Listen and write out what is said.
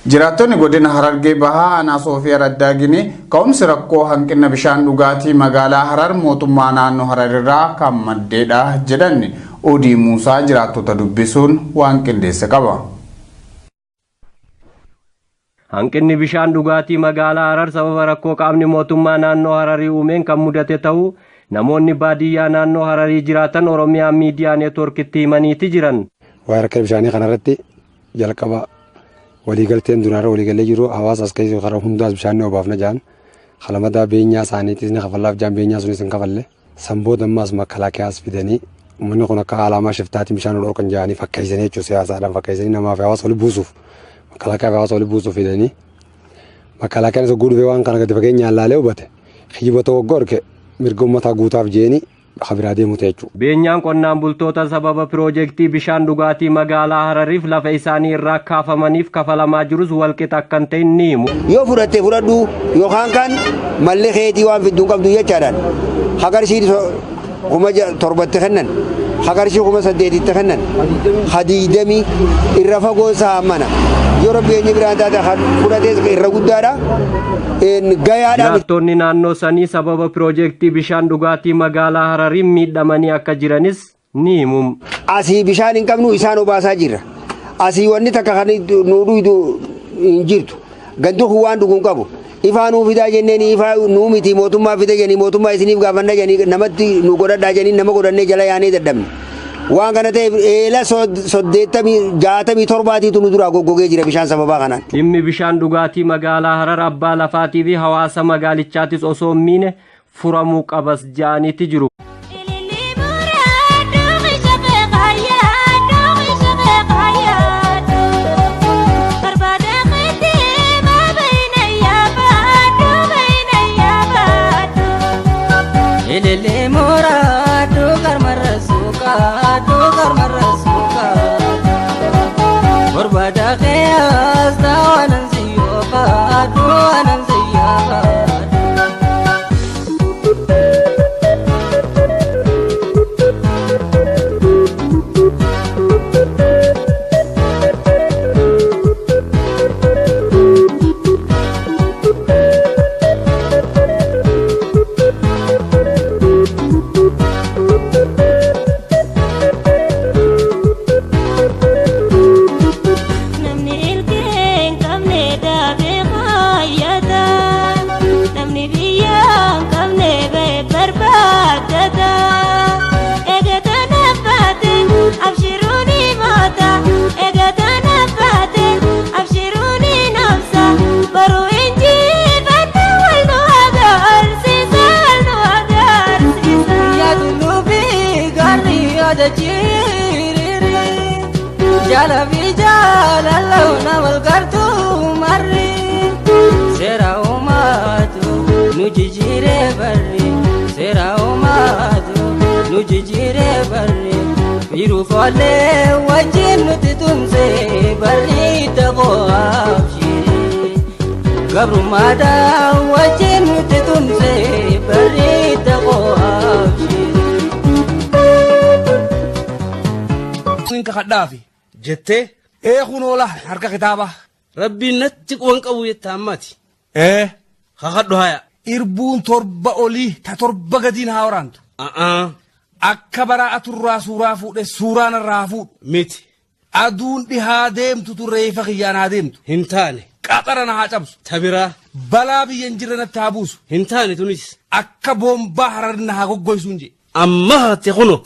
Jiraattonni godina Harargee Bahaa aanaa Soofii Araddaa Ginii ka'umsi rakkoo hanqina bishaan dhugaatii magaalaa Harar mootummaa naannoo Harar irraa kan maddeedha jedhan. Odii Muusaa jiraattota dubbisuun waan qindeesse qaba. Hanqinni bishaan dhugaatii magaalaa Harar sababa rakkoo qaamni mootummaa naannoo Hararii uumeen kan mudate ta'uu namoonni baadiyyaa naannoo Hararii jiraatan Oromiyaa Miidiyaa Neetwoorkitti himaniiti jiran. Waa'ee rakkina bishaanii kanarratti jalqaba waliigalteen duraarra waliigalee jiru hawaasa as keessa karaa hundaas bishaan ni obaafna jaan kalamadaa beenyaa isaaniitis ni kafallaaf jaan beenyaa sunis hin kafalle sanbooda ammaas makalaakiyaas fidanii uummanni kun akka alaamaa shiftaatiin bishaan dhorkan jaanii fakkeessanii jechuudha siyaasaadhaan fakkeessanii namaa fi hawaasa wali buusuuf makalaakiyaa fi hawaasa wali buusuuf fidanii makalaakiyaan isa guudhufee waan kana gadi fageenyaan laalee hubate kijiba ta'uu gorke mirga uummataa guutaaf jeeni kabiraa deemu ta'e jechuudha. Beenyaan qonnaan bultoota sababa piroojeektii bishaan dhugaatii magaalaa Harariif lafa isaanii irraa kaafamaniif kafalamaa jirus walqixa akka hin ta'in ni himu. Yoo fudhatte fudhadhu yookaan kan malli keetii waan fidduun qabdu jechaadhaan hagarsiin 7,000tti kennan hagarshii 8,000tti kennan hadiidamii irra fagoo isaa mana yoo rabbi eenyu biraan taate fudhatees irra guddaadha. Gayaadha. Jiraattonni naannoo sanii sababa piroojeektii bishaan dhugaatii magaalaa Harariin miidhamanii akka jiranis ni himu. Asii bishaan hin qabnu isaan obaasaa jirra. Asii wanni takka kan nu dhuydu hin jirtu. Gandu kun waan dhugu hin qabu. Ifaa nuu fidaa jenneen ifaa nuu miti mootummaa fida jennii mootummaa isiniif gaafanna jennii namatti nu godhadhaa jennii nama godhannee jala yaanee dadhabne. Waan kana ta'eef eela 87 nu duraa goggogee jira bishaan sababaa kanaan. Dhimmi bishaan dhugaatii magaalaa Harar abbaa lafaatii fi hawaasa magaalichaatis osoo hin miine furamuu qabas ja'aniiti jiru. Ilele mora dogar marasuka dogar marasuka Borbada qiyas dawanan ziyoqa dawanan ziyaqa. Kadhaafi jettee eekuun oola harka kitaaba. Rabbiin natti quban qabu jetta ammaati. Kakadhu haya. Irbuun 7 olii ta 7 gadiin haa waraantu. Akka bara aturraa suuraa fuudhe suuraan irraa fuudhu. Miti. Aduun dhihaa deemtu turreeffa kiyyaan haa deemtu. Hin taane. Qaxara na haa cabsu. Tabiraa. Balaa biyya hin jirre natti haa buusu. Hin taane tunis. Akka boombaa Harar na haa goggoysuun jee. Amma haate kuno.